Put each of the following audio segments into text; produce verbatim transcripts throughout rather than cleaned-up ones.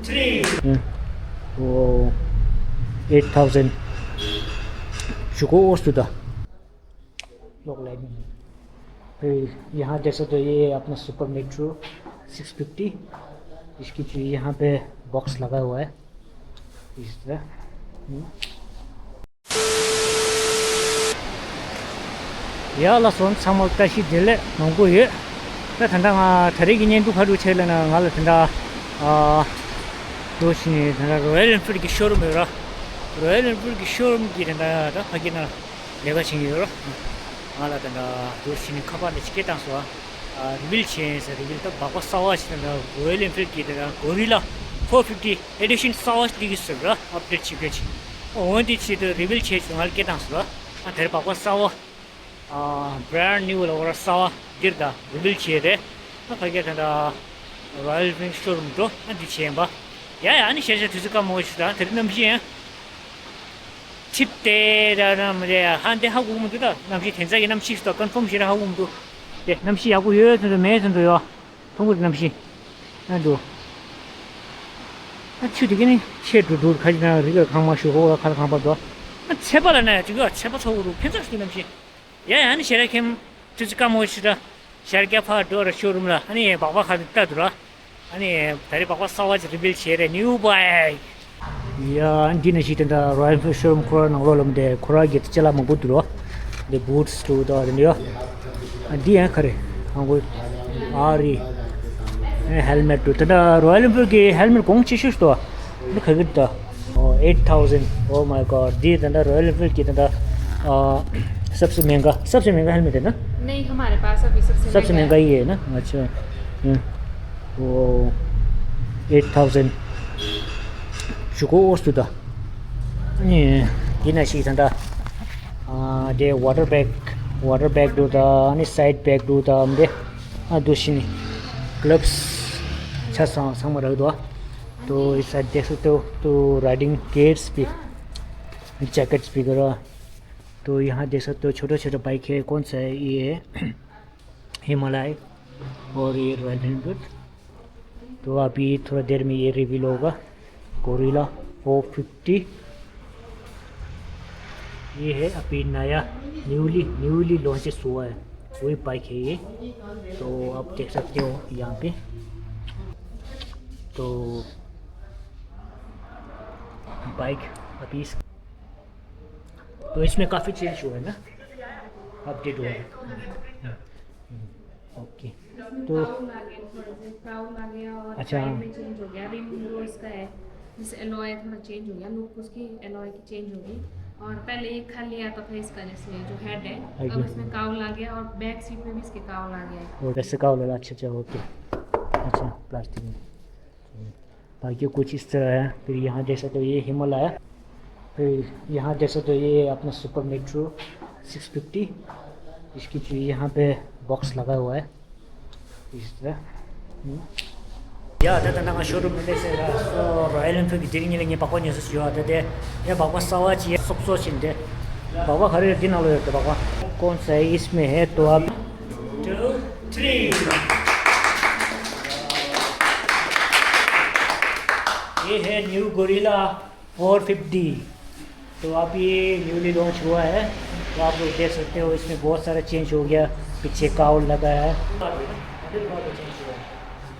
हम्म। वो eight thousand. शुक्र ओस टू द। लोग लाइन में। फिर यहाँ देख सकते हो, ये अपना सुपर मेट्रो सिक्स फिफ्टी। इसकी जो यहाँ पे बॉक्स लगा हुआ है इस तरह। हम्म। ཡ་ལགས་སོ། ཚང་མ་བཀྲ་ཤིས་བདེ་ལེགས། མང་པོ་ཡོད། ད་ད་ལྟ་ང་ད་རེས་ཀྱི་བརྙན་ཐུང་ག་རེ་བྱས་ལབ་ན། ང་ལ་ད་ལྟ་ཨ་འགྲོ་བཞིན་ནས། ད་ལྟ་རོ་ཡལ་ཨེན་ཕིལ་གྱི་ཤོ་རུམ་ཡོད་ར། རོ་ཡལ་ཨེན་ཕིལ་གྱི་ཤོ་རུམ་གྱི་ད་ལྟ་ད་ཕ་གི་ན་ལས་ཀ་བྱེད་ཀྱི་ཡོད་ར། ང་ལ་ད་ལྟ་འགྲོ་བཞིན་ནས་ཁ་པར་དེ་ཅིག་སྐད་བཏང་སོང་། ཨ་རི་བིལ་བྱས་ཟེར། རི་བིལ་ད་སྦག་སྦག་གསར་པ་ཞིག་ད་ལྟ་རོ་ཡལ་ཨེན་ཕིལ་གྱི་ད་ལྟ་གོ་རི་ལ་ཕོར་ཕིབ་ཊི་ཨེ་ཌི་ཤན་གསར་པ་ཞིག་སླེབས་ཀྱི་ཟེར་ར། ཨབ་ཌེཊ་བྱེད་དགོས་ཅིག་འོ་འདི་ཆེད་དུ་རི་བིལ་བྱས་ཟེར་ང་ལ་སྐད་བཏང་སོང་ར། ཨ་དེར་སྦག་སྦག་གསར་པ། ཨ་brand new ལ་འོ་ར་གསར་པ་འདིར་ད་རི་བིལ་བྱས་རེད། ཨ་ཕ་གིར་ད་ལྟ་རོ་ཡལ་ཨེན་ཕིལ་ཤོ་རུམ་འགྲོ། ཨ་འདི་བྱས་ཡིན་པ། ཡ་ཡ། ཨ་ནི་ཤེར་ཤ་དུས་ཚོད་སྐར་མ་འོ་ཞིག་ད་དེར་གནམ་གཤིས་ཡང་ཁྲིབ་སྟེ་ར་ར་མ་རེད། ཧ་འདི་ཧ་གོ་གི་མི་འདུག་ད་གནམ་གཤིས་དེ་ཚ་གི་གནམ་གཤིས་ཤིག་ད་ཀོན་ཕོམ་བྱས་ར་ཧ་གོ་གི་མི་འདུག་དེ་གནམ་གཤིས་ཡག་པོ་ཡོད་ཚོད་འདུག་མེད་ཚོད་འདུག་ཡོད། ཐུང་ངུ་གནམ་གཤིས། ཨ་འདུག་ཨ་ཆུ་དེ་ག་ནི་ཆེ་འགྲོ་འགྲོ། ཁ་ཅིག་ན་རི་ལ་གང་མ་ཞུ་ཧོ་ལ་ཁ་ལ་གང་པ་འདུག་ཨ་ཚད་པ་ལ་ན་ཅིག་ཨ་ཚད་པ་ཚ་བོ་འདུག་ཕན་ཚུན་ཞུ་གནམ་གཤིས། ཡ་ཡ། ཨ་ནི་ཤེར་ཤ་ཁྱིམ་དུས་ཚོད་སྐར་མ་འོ་ཞིག་ད་ཤར་རྒྱག་ཕར་འགྲོ་ར། ཤོ་རུམ་ལ་ཨ་ནི་སྦག་སྦག་ཁ་ལ་ལྟ་འདུག་ར། ཨ་ནི་ད་རེས་སྦག་སྦག་གསར་པ་ཅིག་རི་བིལ་བྱས་རེད། ནིའུ་བྷའིཀ། ཡ། འདི་ནང་བཞིན་དེ་འདྲ་རོ་ཡལ་ཨེན་ཕིལ་ཤོ་རུམ་ཁོ་ར་ནང་ལོགས་ལ་མི་འདུག་ཁོ་ར་གི་ཅ་ལག་མང་པོ་འདུག་རོ། འདི་བུ་ཊི་སི་འདུག་ད་དེ་འདྲ་ཡོད། ཨ་འདི་ཡང་ག་རེ་ཧང་གོ། ཨ་རི། ཨེ་ཧེལ་མེཊ་འདུག་ད་ལྟ་རོ་ཡལ་ཨེན་ཕིལ་གི་ཧེལ་མེཊ་གོང་ཆེ་ཤོས་འདུག་འདི་ག་གི་འདུག་ད། ཨོ་eight thousand. Oh my god. འདི་ད་ལྟ་རོ་ཡལ་ཨེན་ཕིལ་གི་ད་ལྟ་ཨ་सबसे महंगा, सबसे महंगा हेलमेट है ना? नहीं, हमारे पास अभी सबसे सबसे महंगा महंगा है। ही है ना? अच्छा। हम्म। वो एट थाउजेंड शुक्र ओस टू द। ཨ་ནི་འདི་ནང་བཞིན་ད་ལྟ་ཨ་དེ་ཝ་ཊར་བེག་ཝ་ཊར་བེག་འདུག་ད། ཨ་ནི་སའིཌ་བེག་འདུག་ད། འདི་ཨ་འདུག་བཞིན་གྷི་ལབ་སི་ཆ་ཚང་ཚང་མ་རག་འདུག་ད་इस साइड देख सकते हो तो राइडिंग गियर्स भी, जैकेट्स भी करो। तो यहाँ देख सकते हो छोटा छोटा बाइक है। कौन सा है ये? हिमालय। और ये रॉयल एनफील्ड। तो अभी थोड़ा देर में ये रिवील होगा। Gorilla four fifty. ये है अभी नया, न्यूली न्यूली लॉन्चेस हुआ है, वही बाइक है ये। तो आप देख सकते हो यहाँ पे। तो बाइक अभी इस तो इसमें काफ़ी चेंज हुआ है ना, अपडेट हुआ है। ओके। इसमें तो काउल आ गया, थोड़ा सा काउल आ गया और अच्छा। साइड में चेंज हो गया, रिम जो इसका है, जैसे एलॉय थोड़ा चेंज हो गया, लुक उसकी एलॉय की चेंज होगी। और पहले ये खाली आता था इसका, जैसे जो हेड है, हाँ अब जी। इसमें काउल आ गया और बैक सीट में भी इसके काउल आ गया है। और वैसे काउल वाला, अच्छा अच्छा, ओके। अच्छा, प्लास्टिक में। बाकी कुछ इस तरह है। फिर यहाँ देख सकते हो ये हिमालय, फिर यहाँ देख सकते हो ये अपना सुपर मेट्रो सिक्स फिफ्टी। इसकी जो यहाँ पे बॉक्स लगा हुआ है इस तरह। हम्म। ཡ་ད་ད་ནང་ཤོ་རུམ་མི་འདུག་ཟེར་ར། སོ་རོ་ཡལ་ཨེན་ཕིལ་གྱི་དེ་རིང་ཉིན་ལ་ངས་སྦག་སྦག་ཉོས་ས་ཞིག་ཡོད། ད་དེ་ཡ་སྦག་སྦག་གསར་པ་ཅིག་ཡ་སོབ་སོབ་ཅིག་འདི་སྦག་སྦག་ག་རེ་འདི་ནང་ལོགས་ཡོད་དེ། སྦག་སྦག कौन सा है इसमें है तो आप टू थ्री। ये है न्यू गोरिल्ला फ़ोर फ़िफ़्टी। तो आप ये न्यूली लॉन्च हुआ है, तो आप लोग देख सकते हो इसमें बहुत सारा चेंज हो गया। पीछे काउल लगा है।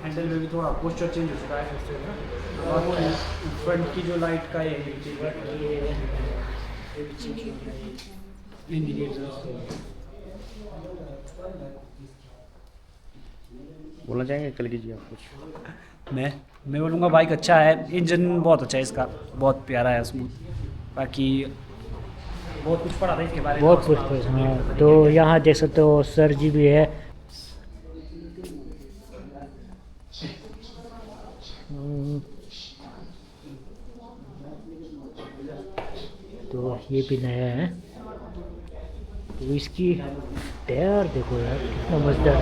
हैंडल में भी थोड़ा पोस्चर चेंज हो चुका है, फिर से ना। बाकी फ्रंट की जो लाइट का है, ये भी चेंज हो गया। इंडिकेटर्स। बोलना चाहेंगे कलकी जी आप कुछ? मैं मैं बोलूँगा बाइक अच्छा है, इंजन बहुत अच्छा है इसका, बहुत प्यारा है, स्मूथ। बाकी बहुत कुछ पढ़ा था इसके बारे में, बहुत कुछ पढ़ा। हाँ, तो यहाँ देख सकते हो सर जी भी है। हम्म। तो ये भी नया है। तो इसकी टायर देखो यार, कितना मजेदार।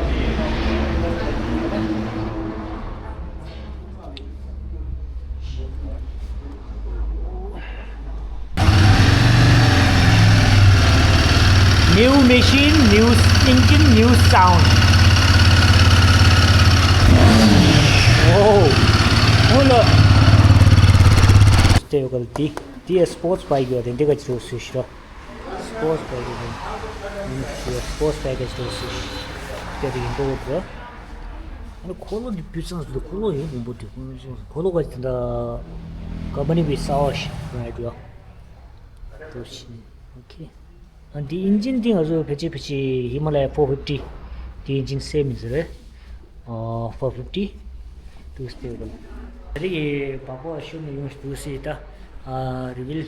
New machine, new engine, new sound. Oh, full of ཡོད་ག་ལ་དེ་དེ་ཡ་སི་པོར་ཊི་སི་བྷའི་ཀི་ཡོད་དེ་འདི་ག་ཅི་རོ་སུ་ཤི་རོ། སི་པོར་ཊི་སི་བྷའི་ཀི་ཡོད་དེ། སི་པོར་ཊི་སི་བྷའི་ཀི་ཅི་རོ་སུ་ཤི། དེ་དེ་ཡིན་པོ་འོ་དེ། ཨ་ནི་འཁོར་ལོ་འདི་བུད་ཙང་ཟེར་འཁོར་ལོ་ཡིན་མང་པོ་འདུག་འཁོར་ལོ་ག་ཅི་འདྲ། ཀམ་པ་ནི་བི་ས་བ་ཤི་རོ་ཡ་དེ་ཡ། དེ་ཤི་ནི་ཨོ་ཁེ། ཨ་འདི་ཨིན་ཇིན་འདི་ང་ཚོ་ཕལ་ཆེར་ཕལ་ཆེར་ཧི་མ་ལ་ཡ་ཕོར་ཕིབ་ཊི་འདི་ཨིན་ཇིན་སེམ་ཡིན་ཟེར་རེད། ཨ་ཕོར་ཕིབ་ཊི་དུ་སྤེལ་བ་ལ། ད་རེས་ཀྱི་སྦག་སྦག་ཤུ་ནས་ཡོང་དུ་སི་ད་ཨ་རི་ཝིལ་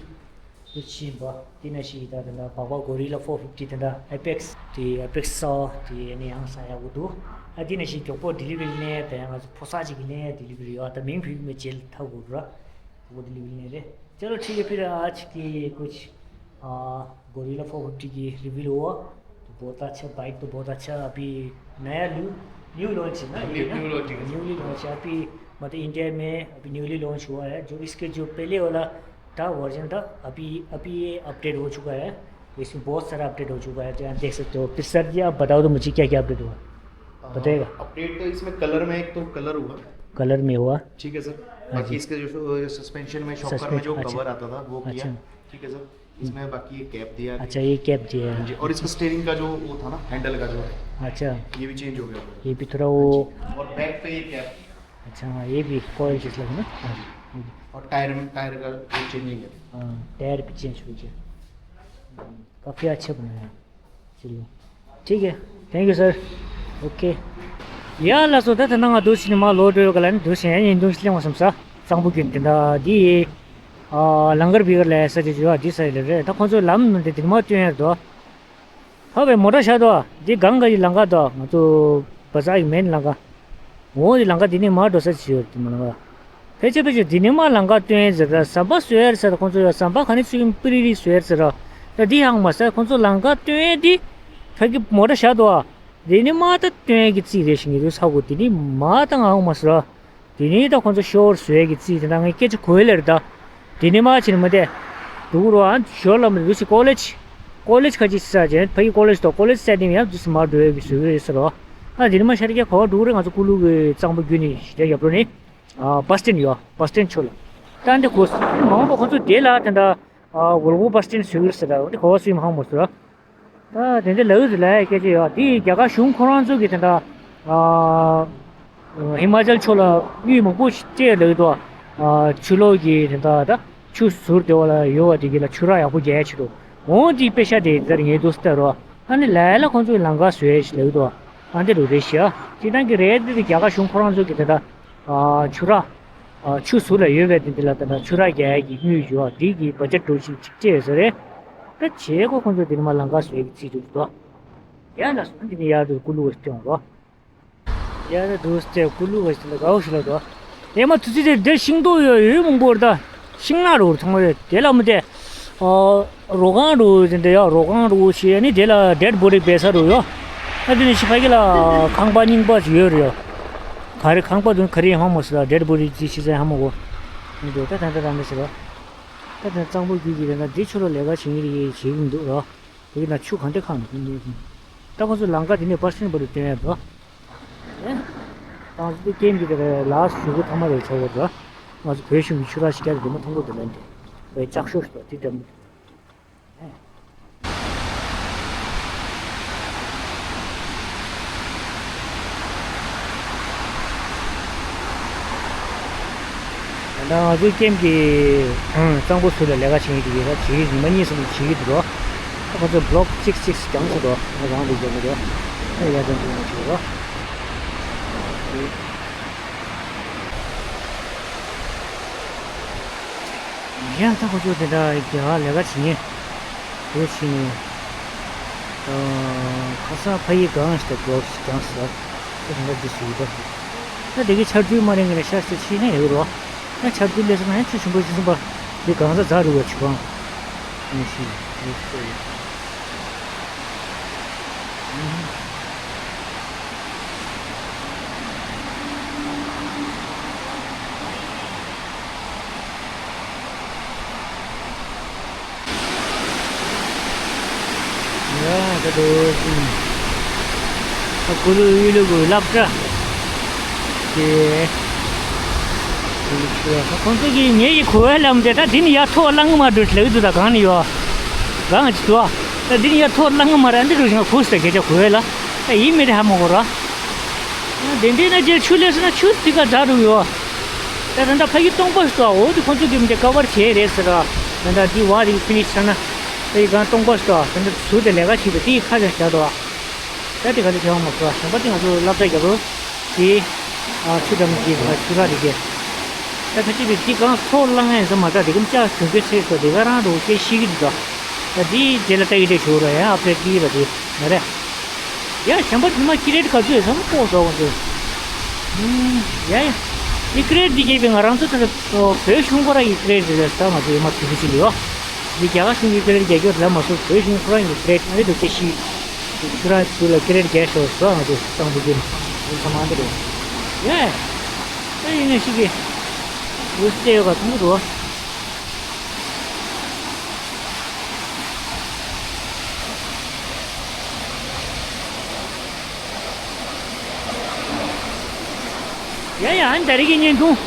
དུ་ཕྱིན་པ་དེ་ནང་བཞིན་ད་ད་སྦག་སྦག་གོ་རི་ལ་ཕོར་ཕིབ་ཊི་ད་ད་ཨེ་པེག་སི་དེ་ཨེ་པེག་སི་ས་དེ་ནས་ཡང་ས་ཡག་པོ་འདུག་ཨ་དེ་ནང་བཞིན་མགྱོགས་པོ་ཌི་ལི་ཝ་རི་ལེན་ཡ་དེ་ང་ཚོ་ཕོ་གསར་ཅིག་གི་ལེན་ཡ་ཌི་ལི་ཝ་རི་ཡོད་ད་མིང་བུད་མེད་རྗེས་ལ་ཐག་གོ་ར་མགྱོགས་པོ་ཌི་ལི་ཝ་རི་ལེན་རེད། चलो ठीक है, फिर आज की कुछ आ, गोरिल्ला फ़ोर फ़िफ़्टी की रिवील हुआ। तो बहुत अच्छा बाइक, तो बहुत अच्छा। अभी नया न्यू न्यू लॉन्च है ना ये ना? न्यू लॉन्च है। न्यूली लॉन्च है अभी, मतलब इंडिया में अभी न्यूली लॉन्च हुआ है। जो इसके जो पहले वाला था वर्जन था, अभी अभी ये अपडेट हो चुका है। तो इसमें बहुत सारा अपडेट हो चुका है, तो आप देख सकते हो। फिर सर जी, आप बताओ तो मुझे क्या क्या अपडेट हुआ, बताएगा? अपडेट तो इसमें कलर में, एक तो कलर हुआ। कलर में हुआ। ठीक है सर। हाँ बाकी जी। इसके जो सस्पेंशन में शॉकर में सस्पेंशन, जो अच्छा। कवर आता था वो किया। अच्छा। ठीक है सर। इसमें बाकी ये कैप दिया है। अच्छा, ये कैप दिया है। जी, और इसका स्टीयरिंग का जो वो था ना, हैंडल का जो है, अच्छा। ये भी चेंज हो गया पूरा। ये भी थोड़ा वो हाँ जी। और बैक पे ये कैप। अच्छा, हाँ, ये भी कॉइल जैसा लगा ना। हाँ जी। और टायर में, टायर का वो चेंजिंग है। हाँ, टायर भी चेंज हो गया। काफ़ी अच्छा बनाया है। चलो। ठीक है। Thank you, sir. OK. ཡ་ལགས་སོ། ད་ད་ནང་ང་འདུག་ཕྱིན་མ་ལོག་འགྲོ་ཡོད་ག་ལ་ནི་འདུག་ཕྱིན་ཡ་ཡིན་འདུག་གླེང་བ་བསམ་ས། གཙང་པོ་རྒྱུན་དེ་འདྲ་འདི་ཡི་ཨ་ལང་ཀར་བི་ཀར་ལ་ས་ཅིག་ཡོད་འདི་ས་ཡི་ལ་རེད། ད་ཁོང་ཚོས་ལམ་ནང་དེ་དེ་མ་སྟོན་ཡར་དོ། ཧ་བའི་མོ་ཊ་ཤ་དོ། འདི་གང་ག་ཡི་ལང་ཀ་དོ། ང་ཚོ་བ་ས་ཡི་མེན་ལང་ཀ། འོ་འདི་ལང་ཀ་འདི་ནི་མ་འགྲོ་ས་ཅིག་ཡོད་དེ་མ་ལང་ཀ། ཕལ་ཆེར་ཕལ་ཆེར་འདི་ནས་མར་ལམ་ཁ་སྟོན་ཟེར་ད་ཟམ་པ་བཟོས་ཡར་ཟེར་ད་ཁོང་ཚོ་ཡང་ཟམ་པ་ག་ནས་ཚུགས་ཀྱི་པི་རི་རི་བཟོས་ཡར་ཟེར་ར། ད་འདི་ཡང་མ་ཟེར་ཁོང་ཚོ་ལམ་ཁ་སྟོན་འདི་ཕ་གི་མོ་ཊ་བཞག་འདུག་ཨ། འདི་ནས་མར་ད་སྟོན་གྱི་རྩིས་རེད་ཞིག་ངེས་རུ་ཚ་གོ། འདི་ནས་མར་ད་ང་འོང་མ་ཟེར་ར། འདི་ནས་ད་ཁོང་ཚོ་ཤོར་བཟོས་ཀྱི་རྩིས་དེ་ད་ངས་སྐད་ཆ་གོ་ཡ་ལེར་ད། འདི་ནས་མར་ཕྱིན་མ་བསྡད། འདུག་རོ་ཨ་ཞོར་ལ་མ་རུ་སི་ཀོ་ལེཇ། ཀོ་ལེཇ་ཁ་ཅིག་ཟེར་ཅན་ཕ་གི་ཀོ་ལེཇ་དང་ཀོ་ལེཇ་སེ་ཊིང་ཡང་འདུག་སེ་མར་འགྲོ་ཡ་གི་བཟོས་ཡོད་ཟེར་རོ། ཨ་འདི་ནས་མར་ཤར་རྒྱག་གོ་འདུག་རེད། ང་ཚོ་ཀུ་ལུ་གི་གཙང་པོ་རྒྱུད་ནས་ཞི་བདེ་རྒྱབ་རོ་ནི། ཨ་བ་སི་ཊན་ཡོད། བ་སི་ཊན་ཕྱོགས་ལ། ད་འདི་གོ་ས་མང་པོ་ཁོ་ཚོ་དེ་ལ་དེ་འདྲ་ཨ་ཝོལ་ཝོ་བ་སི་ཊན་བཟོས་ཡོད་ཟེར་ད་འདི་གོ་བ་སུས་མ་ཧང་མོ་ཟེར། ད་དེ་འདྲ་ལབ་ཟེར་ལ་སྐད་ཆ་ཡོད། འདི་རྒྱ་གར་གཞུང་ཁོ་རང་ཚོ་གི་དེ་འདྲ་ཨ་ཧི་མ་ཅལ་ཕྱོགས་ལ་དངུལ་མང་པོ་སྤྲད་ལབ་འདུག་ཨ་ཆུ་ལོག་གི་དེ་འདྲ་ད་ཆུ་ཟུར་དེ་བ་ལ་ཡོད་བ་དེ་གི་ལ་ཆུ་རགས་ཡག་པོ་རྒྱག་ཡ་ཆེད་དུ་འོང་དེ་པེ་ཤ་དེ་ཟེར་ངེས་འདུག་ཟེར་རོ། ཨ་ནི་ལ་ལ་ཁོང་ཚོའི་ལམ་ཁ་བཟོས་ལབ་འདུག་ཨ་འདི་རུ་རེད་ཤག་སྤྱིར་བཏང་གི་རེད་དེ་རྒྱ་གར་གཞུང་ཁོ་རང་ཚོ་གི་དེ་འདྲ་ཨ་ཆུ་རགས་ཨ་ཆུ་ཟུར་ལ་ཡོད་པའི་དེ་འདི་ལ་དེ་འདྲ་ཆུ་རགས་རྒྱག་ཡ་གི་དངུལ་ཡོད་དེ་གི་བ་ཇེ་ཊི་འགྲོ་ཞིག་ཅིག་སྤྲད་ཟེར་རེད། ད་བྱེད་སྒོ་ཁོང་ཚོ་དེ་ནི་མ་ལམ་ཁ་བཟོས་གི་རྩིས་འདུག་དོ། ཡ་ལ་སོང་འདི་ནི་ཡར་དུ་ཀུ་ལུ་བ་སྟོན་རོ། ཡ་ད་འདུག་སྟེ་ཀུ་ལུ་བ་ཞིག་ལ་དགའ་བོ་ཞིག་ལ་དོ། དེ་མ་དུས་ཚོད་དེ་འདིར་ཤིང་ཏོག་ཡོད་ཡོད་མང་པོ་རེད་ད། ཤིང་ནགས་རུ་ཚང་མ་རེད་དེ་ལ་མི་དེ། ཨ་རོ་ཁང་རུ་དེ་འདྲ་ཡ་རོ་ཁང་རུ་ཞེས་ནི་དེ་ལ་ཌེཌ་བོ་ཌི་སྦས་ས་རུ་ཡོད། ཨ་དེ་ནི་ཕྱི་ཕ་གི་ལ་ཁང་པ་རྙིང་པ་ཞིག་ཡོད་རེད་ཡ། ག་རེ་ཁང་པ་དུ་ག་རེ་ཧ་མོ་ཟེར་ལ་ཌེཌ་བོ་ཌི་ཅི་ཤི་ཟེར་ཧ་མོ་གོ། ནི་དེ་ད་ད་ད་ད་འདྲ་ཟེར་བ། ད་དེ་གཙང་པོ་རྒྱུད་ཀྱི་རེད་ན་འདི་ཆུ་ལོག་ལས་ཀ་བྱེད་ཀྱི་རེད་བྱེད་ཀྱི་འདུག་རོ། དེ་ན་ཆུ་གང་དེ་ཁག་མི་ཐུབ་ནས། ད་ཁོ་ཚོ་ལམ་ཁ་དེ་ནས་པར་སེན་བར་དུ་སྟོན་ཡ་འགྲོ། ཏང་སྲིད་ཀེམ་གྱི་དེ་ལ་ཞུ་གུ་ཐ་མ་རེ་ཆོག་གོ་འགྲོ། ང་ཚོ་བོད་གཞུང་གི་ཆུ་རགས་ཤིག་རྒྱ་དེ་མ་མཐོང་གོ་དེ་ལན་དེ་བའི་ལྕགས་ཤོག་ཞིག་དེ་འདྲ་མི། ད་ང་ཚོའི་ཀེམ་གྱི་གཙང་པོ་ཟུར་ལ་ལས་ཀ་བྱེད་ཀྱི་འདུག་ཡོད་ད་བྱེད་ཀྱི་ཉི་མ་གཉིས་གསུམ་བྱེད་ཀྱི་འདུག་རོ། ད་ཁོ་ཚོ་བློག་གཅིག་གཅིག་རྒྱང་སོ་འགྲོ་ང་རང་རེ་རྒྱབ་མི་འགྲོ། ད་ཡ་རྒྱང་རྒྱུག་མ་བྱེད་རོ། ཡང་ད་ཁོ་ཚོ་དེ་འདྲ་རྒྱ་གར་ལས་ཀ་བྱེད་ཉེན་དེ་བྱེད་ཉེན། ཁ་སང་ཕ་ཡི་གང་ཞིག་ད་བློག་གཅིག་རྒྱང་སོ། ད་དེ་འདྲ་འདི་སུ་ཡོད་ད། ད་དེ་གའི་ཆར་ཆུ་མ་རེད་ངས་ལ་ཤ་ཤ་ཕྱིན་ནས་ཡོད་རོ། ད་ཆར་ཆུ་ལས་སོང་ན་ཡང་ཆུ་ཞིམ་པོ་ཞིག་སོང་པ། འདི་གང་ས་ཛ་རུ་བ་ཆུ་གང་། ཨ་ཤི་ཡོད་ཤོ་ཡོད། ཡ་ད་དོ་ཨ་ཀུ་ལུ་ཡུལ་ལུ་གུ་སློབ་གྲྭ་དེ་ ཁོང་ཚོ་གིས་ངེད་ཀྱི་གོ་བའི་ལམ་དེ་ད་འདི་ནི་ཡར་ཐོག་བླང་གི་མ་འགྲོ་ལབ་ཀྱི་འདུག་ད་གང་ནས་ཡོད། གང་ཅི་འདུག་ད་འདི་ནི་ཡར་ཐོག་བླང་གི་མ་རེད། འདི་འགྲོ་ཞིང་གོ་ཟེར་སྐད་ཆ་གོ་བའི་ལ། ད་ཡིན་མིན་དེ་ཧ་མ་གོ་ར། དེ་འདྲའི་ན་རྗེས་ཆུ་ལས་སོང་ན་ཆུ་དེ་ག་འཛག་འགྲོ་གི་ཡོད། ད་ད་ད་ཕ་གི་སྟོང་པ་ཞིག་འདུག་འོ་དེ་ཁོང་ཚོ་གིས་མི་འདྲ་ཀ་བར་བྱས་རེད་ཟེར་ར། ད་ད་འདི་བ་དེ་ཕི་ནིཤ་ཚར་ན། ཕ་གི་གང་སྟོང་པ་ཞིག་འདུག་ད་ད་ཟུར་དེ་ལས་ཀ་བྱེད་པ་དེ་ཡི་ཁ་བྱང་བཞག་འདུག་ད་དེ་ག་ལ་བྱ་བ་མ་ཁུར་བ་གཞན་པ་དེ་ང་ཚོ་སློབ་གྲྭ་རྒྱབ་རོགས་དེ། ཆུ་འགྲམ་གྱི་ཆུ་རགས་དེ་གས། ད་ཕལ་ཆེར་དེ་གང་ཐོག་ལ་ངས་ཟ་མ་ད་དེ་གམ་ལྕགས་གྱོན་གྱི་ཚེ་སོ་དེ་ག་རང་རོགས་སྐད་ཤེས་ཀྱི་འདུག་ད་དེའི་རྗེས་ལ་ལྟ་ཡི་དེ་ཞུ་རོགས་ཡ་ཨ་ཕྲད་དེ་ར་དེ་མ་རེད། ཡ་གཞན་པ་དེ་མ་ཀི་རེད་ག་ཚོད་ཟ་མ་ལྐོག་ཟ་འོང་ཚོད། ཡ་ཡ། དེ་ཀི་རེད་དེ་རྒྱས་པའི་ང་རང་ཚོ་ད་བོད་གཞུང་ཁོ་ར་ཡི་ཀི་རེད་རེད་ཟ་ང་ཚོ་ཡི་མ་དུས་ཀྱི་ཅི་ལ་ཡོད། དེ་རྒྱ་གར་གཞུང་གི་ཀི་རེད་རྒྱག་རྒྱུ་ལ་མ་སོགས་བོད་གཞུང་ཁོ་རང་གི་ཀི་རེད་ཨ་རི་དུ་སྐད་ཤི། ཁྱོད་རང་ཚོ་ལ་ཀི་རེད་རྒྱག་ཤོག་ཟེར་ང་ཚོ་གཙང་པོ་རྒྱུ་ནི་ཡིན་ས་མ་འདི་རེད། ཡ། ད་ཡིན་ན་ཤི་གི། འུ་སུ་ཡོད་ག་མཐོང་གི་འདུག་ཡ་ཡ་ཨ་ནི་ད་རེས་ཀྱི་བརྙན་ཐུང་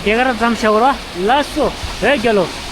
དེ་ག་རང་མཚམས་བཞག་རོགས། ལགས་སོ་བོད་རྒྱལ་ལོ།